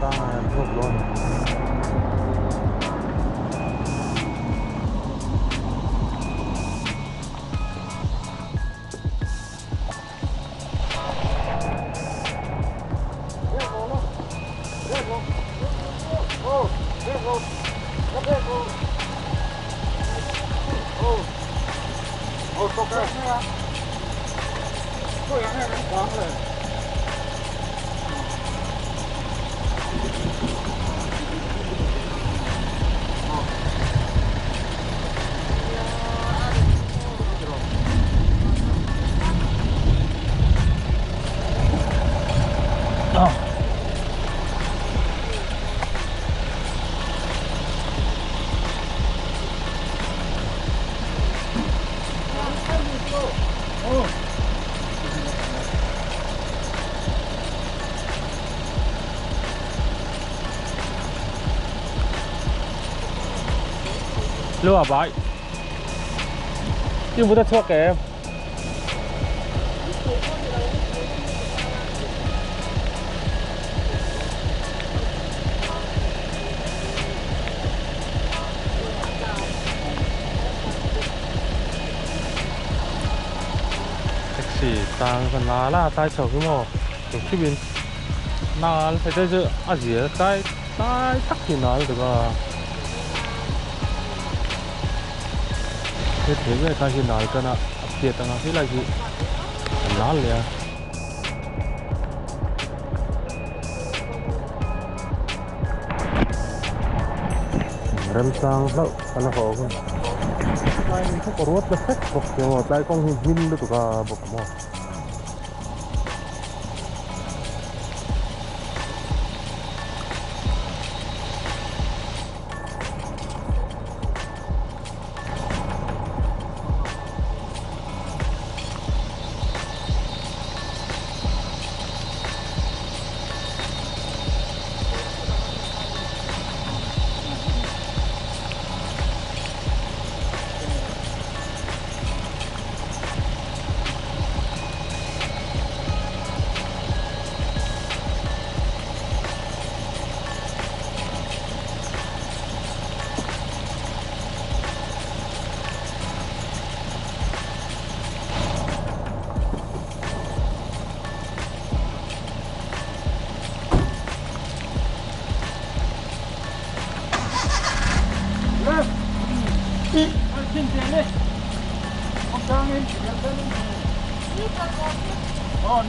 Tang thuak dawn. Lưu à bãi. Nhưng bữa ta thuốc kìa em. Taxi tang kan la la tai chho cái mò. Tụi cái bên na phải tới giờ à gì tai tai tắc thì nói được à. Thế thế về ta hiện nói cái nào thiệt là thế là gì lá liền rem sang đâu anh nó không tay không có ruột là hết bọc kiểu tay con hình hình được cả bọc mà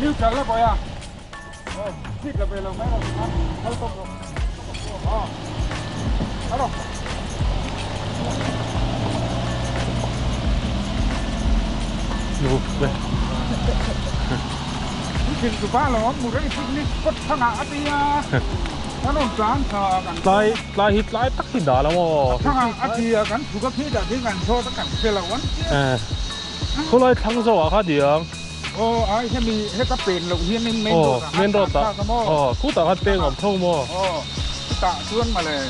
Neutral lah boya. Oh, sik lah belum main lah. Halo bro. Oh. Halo. Lu, về. Thịt của ba là một cái thịt ní bất thằng ạ thì nó nó tráng thà càng lại lại hít lại tắc thì đó là mò. Thằng ạ thì gắn thủ cấp thiết là thế gắn cho tất cả cái là quán. Cô lại thằng số à khá điểm. Ồ, ai thế mình hết các bền lộng hiên nên men đồ men đồ ta. Ồ, cú ta hát bền ngọc thông mò. Ồ, tạ chuôn mà lại.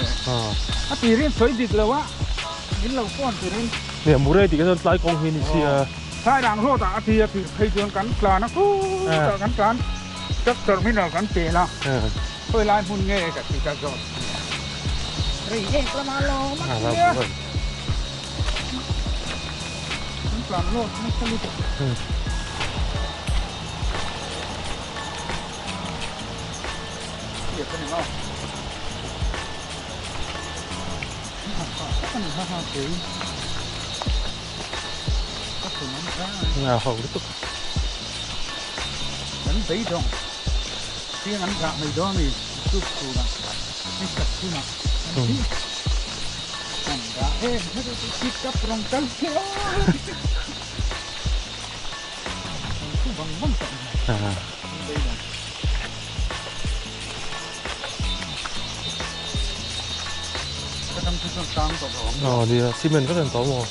À, tì riêng sới vịt lâu á. Đến lâu con thì nên. Nè, mùa đây thì cái lại con hiên thì sai đàng rô tạ thì thì khi chuôn cắn là nó cú tạ cắn cắn. Chắc chắn mới nào cắn tì nào. Tôi lại muốn nghe cả thì cả rồi. Rồi nghe cái mà lo mà kia. Cắn là lo nó không được. Nhà hậu tiếp tục. Ngắn giấy đồng, khi ngắn gạo này đó thì chụp chụp nè, đi chụp chụp nè, ngắn gạo, ê, nó chụp rong căng kia, văng văng tận. Ờ, thì cement rất là to mà.